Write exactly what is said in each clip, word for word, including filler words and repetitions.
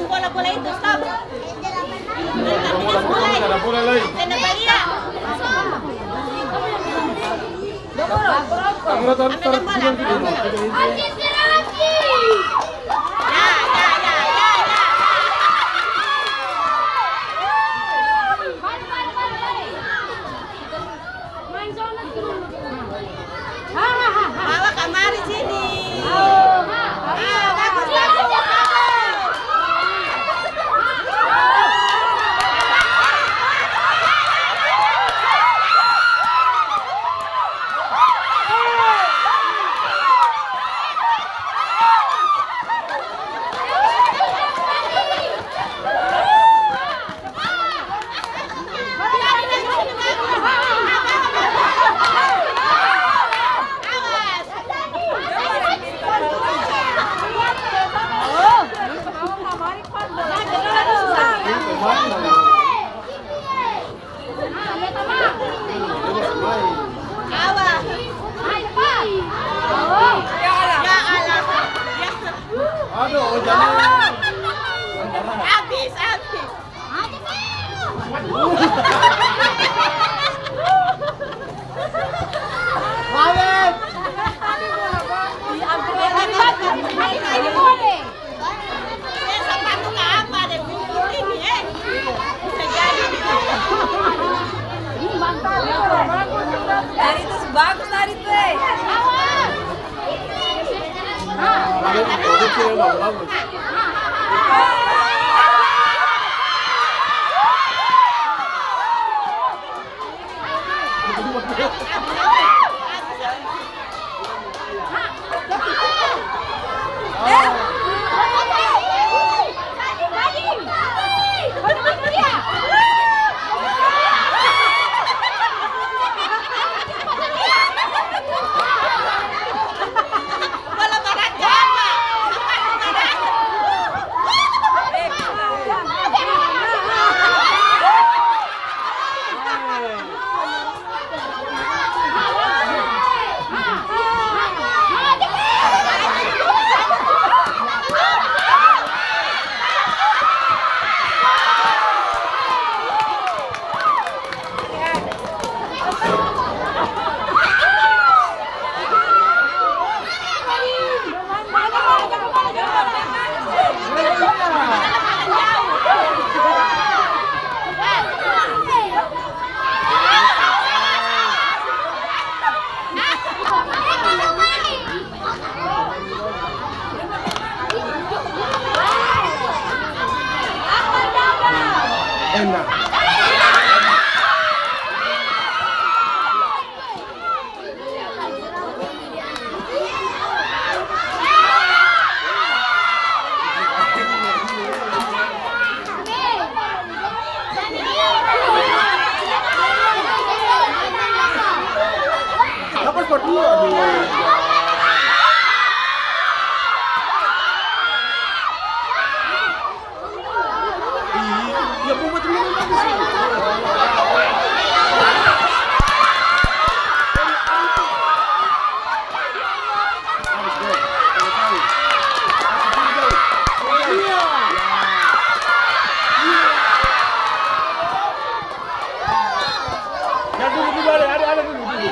Bola-bola itu, stop. Bola, bola, bola, bola, bola, bola. Tenda balia. Ambil bola. Ya, ya, ya, ya, ya. Bawa kamari sini. Ah, bagus, bagus, bagus. Aduh, jangan. Habis, habis. Dari itu bagus tadi tuh, eh. Enak. Dapat berdua, aduh. Iya, iya, mau macam mana lagi sih? Iya. Iya. Yang dulu, dulu, ada, ada, ada dulu, dulu.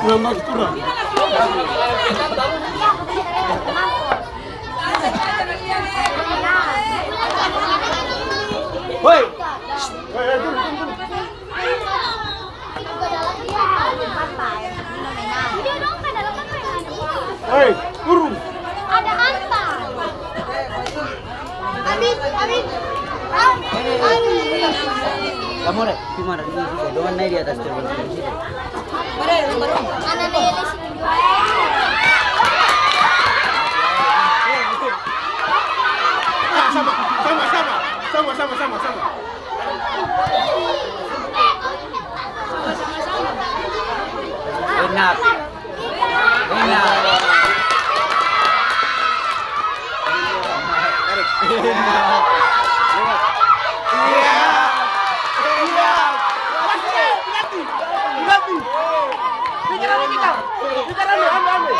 Kurang bagus, kurang. Woi. Woi, woi, turun, turun, turun. Cuma ada di situ, dong naik di atas terus. Sama, sama, sama, sama, sama, sama, sama. Enak. Enak. Enak. Iya. Iya. Ganti. Ganti. Pikir anu kita. Pikir anu, anu, anu.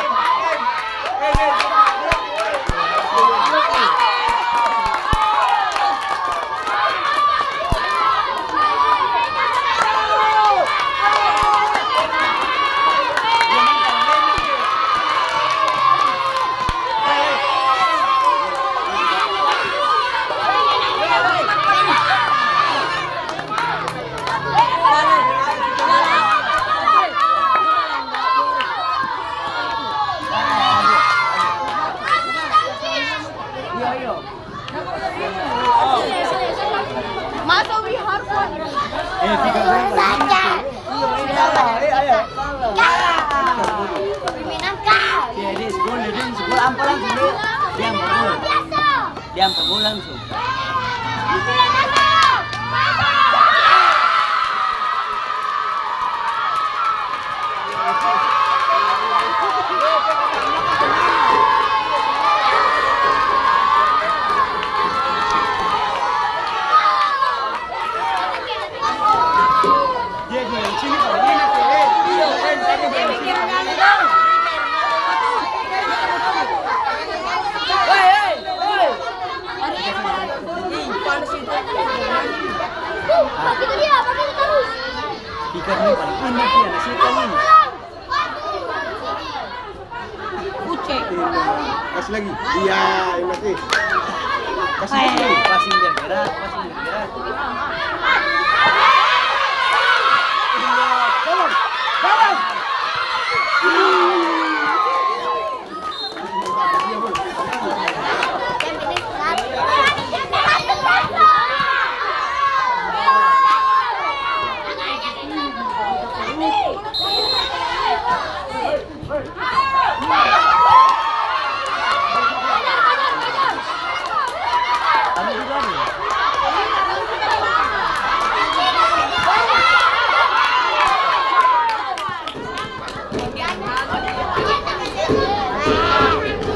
Maso wi harus. Eh, tiga belas. Saja. Iya, iya, iya, iya. Permainan kau. Iya, dia sekolah, dia sekolah, ampa langsung, dia. Dia ampa gol. Dia ampa gol langsung. Ikan ini paling indah sih, ada setan ini. Kucing. Kasih lagi. Iya, enak nih. Kasih lagi. Passing biar gerak, passing biar gerak. Dalam, dalam.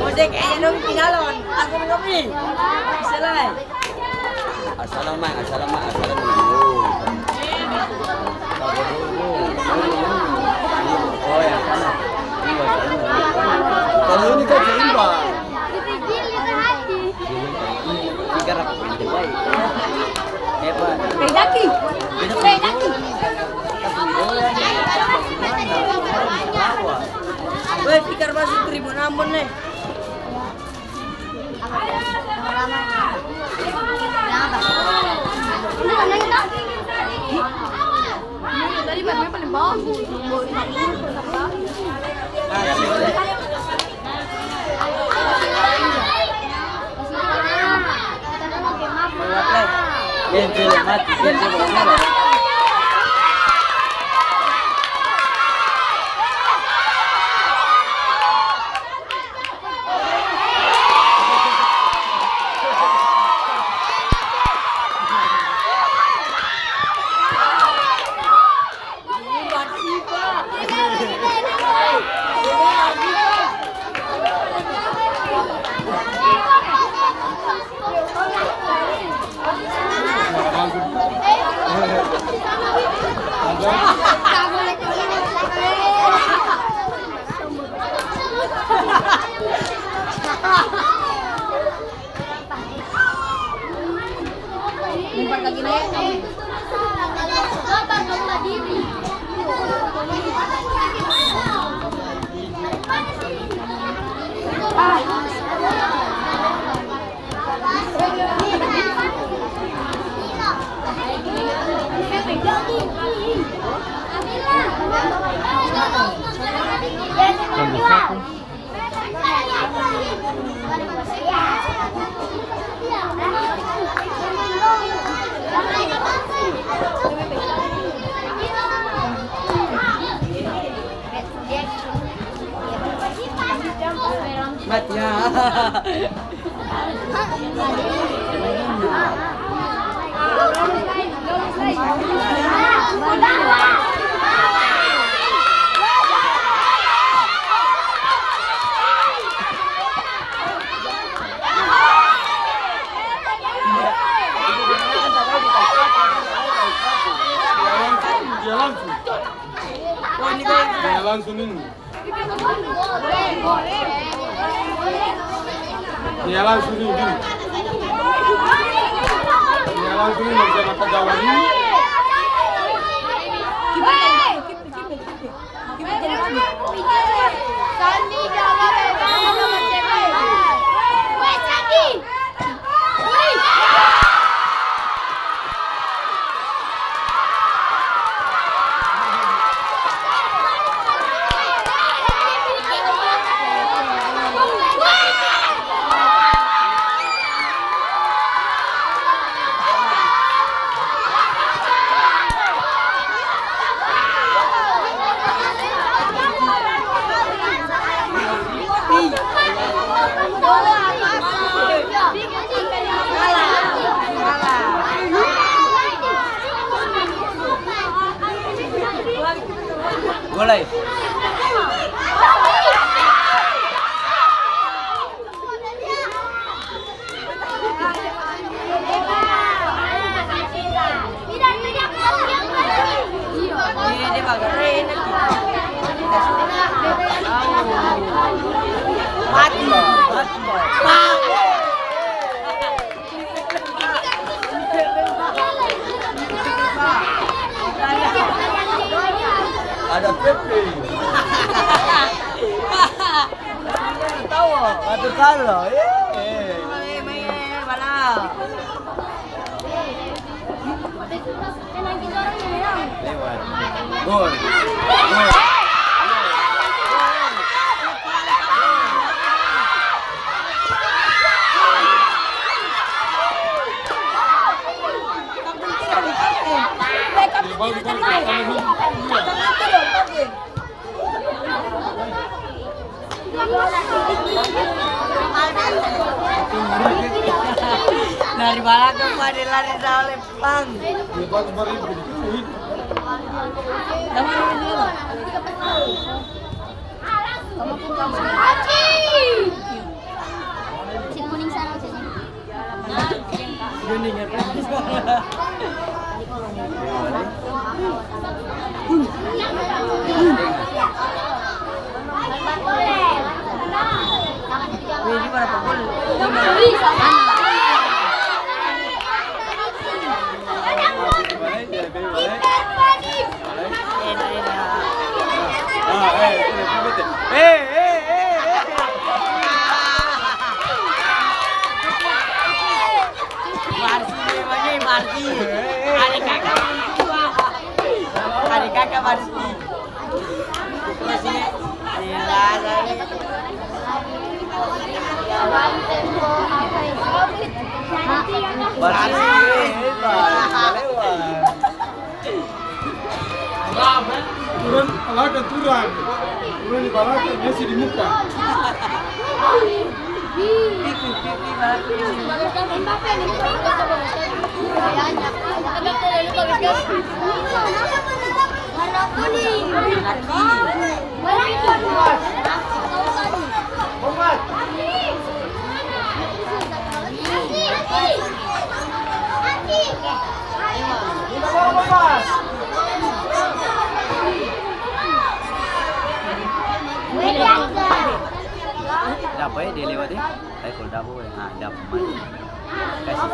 Ojek aja dong, tinggalon. Aku ngopi. Bisa lai. Assalam, Mak. Assalam, Mak. Assalam. Oh, yang sana. Iya, sana. Kalau ini kan seimbang. Tiga ratus baik. Hebat. Pedaki. Pedaki. Weh, tikar masuk Tribun Ambon nih. Tadi paling bawah. Mati, ya. Dia langsung. Dia langsung ini. Dia langsung ini, gini. Dia langsung ini, bisa makan jawar ini. Gol lai. Ada Pepe. Tahu, atu kalo, eh, eh. Lewat. Gol. Gol. Dari balakang pada lari dale, pang. Si kuning sana. Barsi, memangnya Barsi. Ada kakak Barsi. Ada kakak Barsi. Turun, balakang turun. Turun di balakang, Messi di muka. Dapa e, dia lewat e. Tapi kalo dapa e, ha, dapa mati. Kasi.